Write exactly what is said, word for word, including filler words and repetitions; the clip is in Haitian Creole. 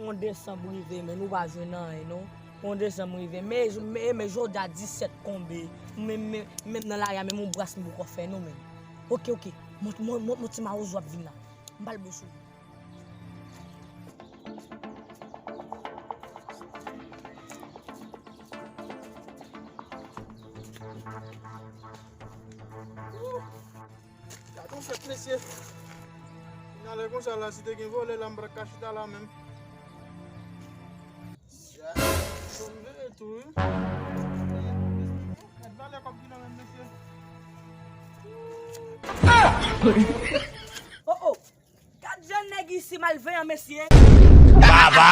On desanm rive, men nou pa jwenn anyen, non. On desanm rive, men, men, men jodi a disèt konbe. Men, men, menm nan lari a, menm on bras m poko fè, non, men. Oke, oke. Mont, mont, mont, mont ti mawozo ap vin la. M pral bouch ou. Gade yon fèt, mesye. Kounye a lè konsa la, si te gen vòlè la, m pa t ka chita la menm. Sa, fò m veye tou, wi. Gad valè kòb ki nan men m, mesye. Oh, oh. Gad jan nèg isi malveyan, mesye. Baba!